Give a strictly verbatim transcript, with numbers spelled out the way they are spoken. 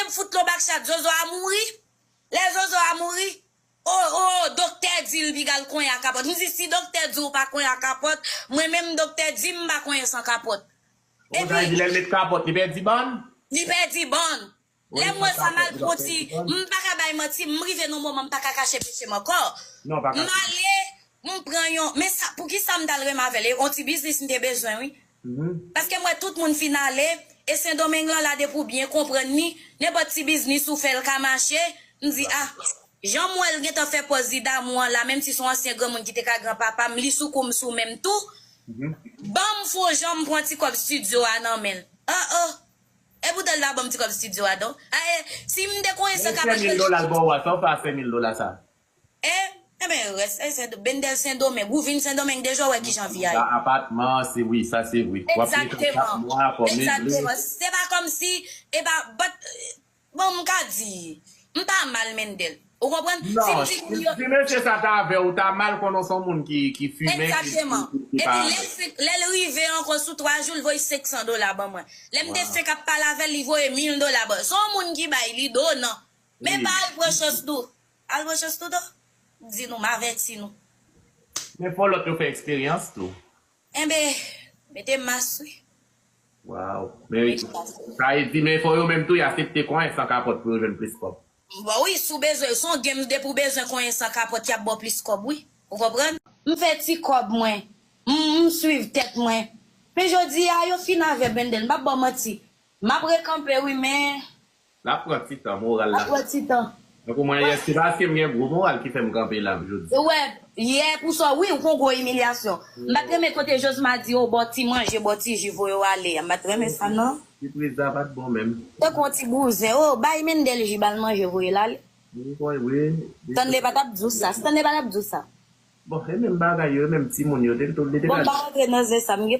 M fout lo bak chat, Zozo a mouri. Lè Zozo a mouri, o, o, doktè di l piga l konyen ak kapòt. M di, si doktè di w pa konyen ak kapòt, mwen menm doktè di m pa konyen san kapòt. Ou ta di lè l met kapòt, li pèdi bann? Li pèdi bann. Lè m wè sa m al pran ti, m pa ka bay manti, m rive nan moman m pa ka kache peche m ankò. M ale, m pran yon, men sa, poukisa m t al renmen avè l? E yon ti biznis m te bezwen, wi. Paske m wè tout moun fin ale, e Sendomeng lan la depi w byen konprann li, nenpòt ti biznis ou fè l ka mache, m di, ah, jan m wè l gentan fè pòz li damou an la, menm si se yon ansyen granmoun ki te ka granpapa m, li sou kou m sou men m tou, ban m fon jan m pran ti kòb estidyo a nan men l. Oh, oh. E poutan l ta ban m ti kòb estidyo a, non. A, e, si m te konyen san kapòt. Senk mil dola l ba w a, sa w fè a senk mil dola sa? E, enben, rès, e, Sen, Bendèl Sendomeng, ou vin Sendomeng deja, w wè kijan vi a ye. Apatman, se wi, sa se vre. W ap peye chak mwa, fò meble. Egzakteman. Se pa kòmsi, e pa, but, bon, m ka di, m pa mal Mendèl. Ou konprann? Non, si, si mesye sa ta avè w, ou ta mal konnen se yon moun ki, ki fimen, ki, ki, ki pa. Epi lè l fin, lè l rive ankò sou twa jou, l voye senk san dola ban mwen. Lè m te fenk ap pale avè l, li voye mil dola ban. Se yon moun ki bay, li donan. Men pa al pran chans tou. Al pran chans tou, tou. Di nou, m avèti nou. Men fò lòt yo fè eksperyans tou. Enben, mete mas, wi. Waw. Men, sa vle di, men fò yo menm tou, y aksepte konyen san kapòt pou yo jwenn plis kòb. Bon, wi, si w bezwen, se yon game, depi w bezwen konyen san kapòt, y ap ba w plis kòb, wi. Ou konprann? M fè ti kòb mwen. M, m swiv tèt mwen. Men jodi a, yo fin avè Bendèl. M p ap ba w manti. M ap rekanpe, wi, men L ap pran ti tan, moral la. L ap pran ti tan. Tankou mwen, yè, se paske m gen gwo moral ki fè m kanpe la jodi. Ou wè, yè, pou sa, wi, ou pran gwo imilyasyon. M pa t renmen kote Josma di, oh, ba w ti manje, ba w ti ji, voye w ale a. M pa t renmen sa, non. Sipriz la pa t bon menm. Tankou yon ti bouzen, oh, bay Mendèl ji, ba l manje, voye l ale. Wi, wi, wi. Stanley pa t ap di w sa. Stanley pa t ap di w sa. Bon, e menm bagay yo, e menm timoun yo, te, te, te. Bon, m pa rantre nan zen sa, m gen